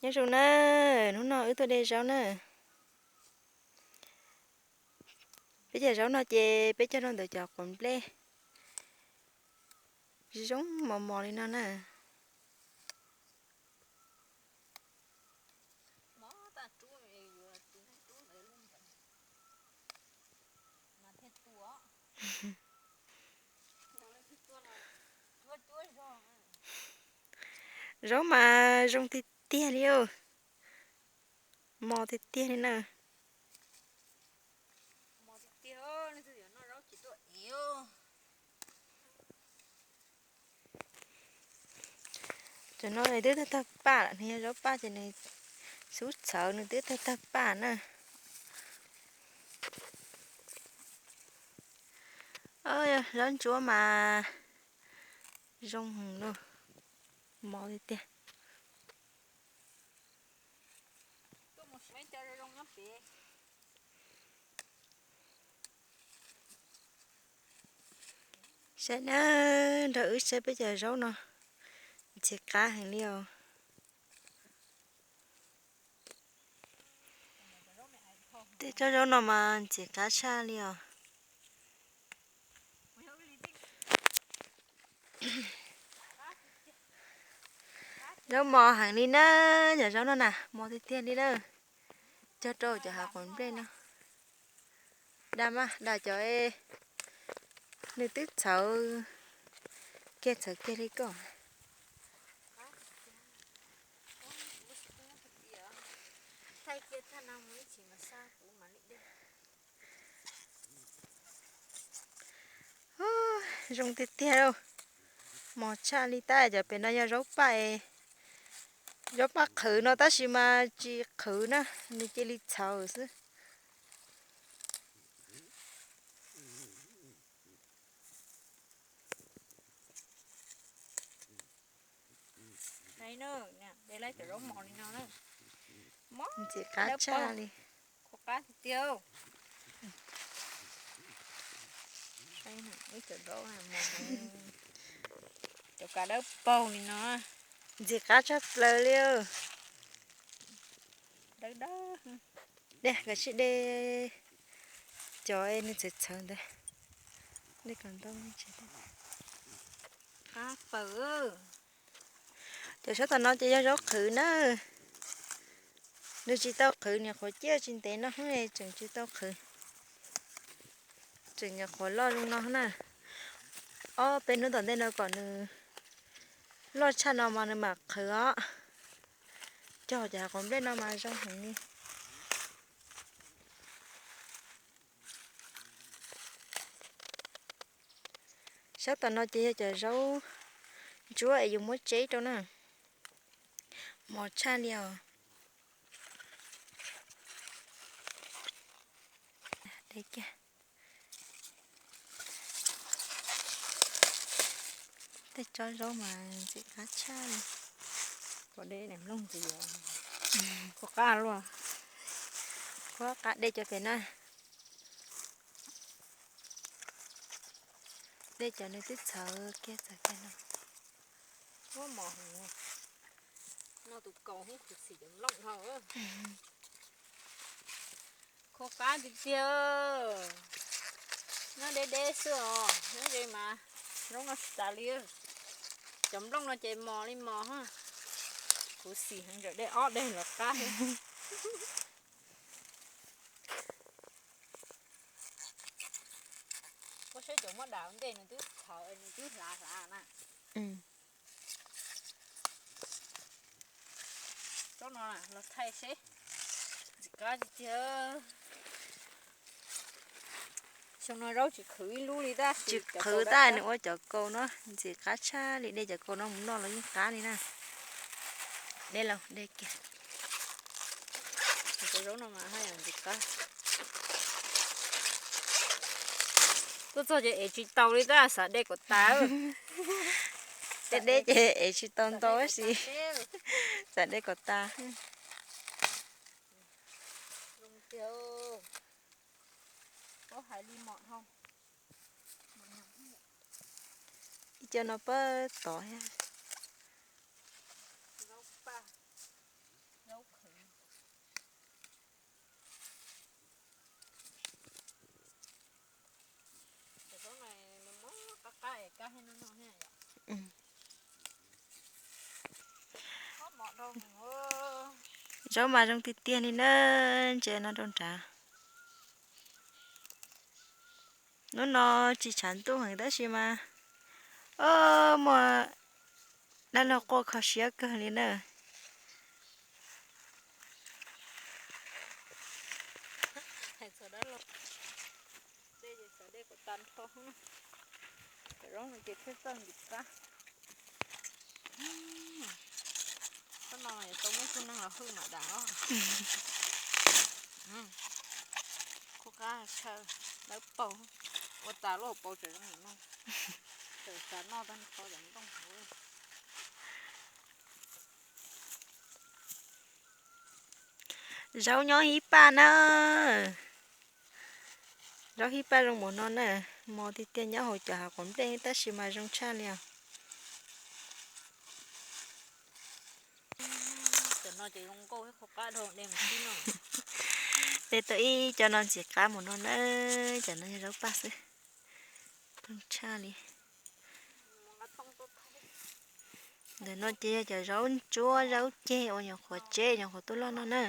Nyob zoo na, hnub no wb tuaj de zaub na. Peb cov zaub no ces peb cog rau ntawm cov quav nplej zoo mos mos li no na. Zaub mas zoo tiag tiag li, mos tiag tiag li na. Cov no nws twb tawg tawg paj lawm, nws yog zaub paj ces nws xub txhawv nws twb tawg tawg paj na. Zaub ntsuab mas zoo heev li, mos tiag tiag. Saib na, nrog wb saib peb cov zaub no ntxim qab heev li os. Tej tsob zaub no mas ntxim qab tshaj li os. Zaub mos heev li na, cov zaub no na mos tiag tiag li na. Cog rau cov hav quav nplej no. Dam mas dam cov nws twb txhawv kiag txhawv kiag li ko. Zoo tiag tiag, mos tshaj li. Tab cov pem no yog zaub paj, zaub paj qhwv no tab sis mas tsis qhwv na, nws cia li txhawv xwb. Ntxim qab tshaj li. Cov kav dawb paug li no, ntxim qab tshaj plaws li. Dawb dawb. De, koj sim de cov nws txhawv txhawv ntawd. De kom ntau. Cov sab tom no ces yog zaub qhwv na. Nws tsis tau qhwv, niam qhuav ciaj tsis ntev no tseem tsis tau qhwv. Tseem nyuam qhuav loj zoo no na. Ob peb hnub tom ntej no kom nws loj tshaj no mas nws mam qhwv os. Cog cov hav quav nplej no mas zoo heev li. Sab tom no ces yog cov zaub ntsuab es yus muab tseb rau na. Mos tshaj li os. De kiag. Tej tsob zaub mas ntxim qab tshaj li. Khuav qab luaj. Khuav qab de cov pem na. De cov nws twb txhawv kiag txhawv kiag no. Muab mos heev. No tus kaus hub khuv xim cov nplooj dhau. Khuav qab tiag tiag. Nyob deb deb xwb os, nyob ze mas zaub no tsis tas li. Cov nplooj no ces mos li mos. Khuv xim heev, de ob deg los qab. Ua saib cov muab dam ntej nws twb txhawv nws twb hlav hlav na. Tsob no los thaij seb. Ntxim qab tiag tiag. Xyoo no zaub tsis qhwv ib lub li tab sis tsis qhwv tab nws ua cov kaus no ntxim qab tshaj li, de cov kaus no mus noj los yeej qab li na. De los de kiag. Cov zaub no mas haj yam ntxim qab. Tuaj txog ces ev tsis tau li tab xav de kom tas. Deb deb ces ev tsis tau ntau tab sis xav de kom tas. Ib co no pab tod thiab. Zaub mas zoo tiag tiag li na, ntsia no rau nrad. Hnub no tsis tshav ntuj heev tab sis mas muaj dab laug quaj kho siab kawg li na. Tsob no yuav tau muaj tug neeg los hwj mam dam os. Khuab qab chaw, dawb paug, ua tas lub hauv paus tseem zoo no, tseem xav noj tag qho cov nplooj hauv. Zaub nyob ib paj na. Zaub hib paj zoo npaum no na, mos tiag tiag nyob hauv cov hav quav nplej tab sis mas zoo tshaj li os. De tau ib co no ntxim qab mus no na, cov no yog zaub paj xwb. Zoo tshaj li. Ntawm no ces yog cov zaub ntsuab zaub ceg uas nyuam qhuav tseb nyuam qhuav tuaj loj no na.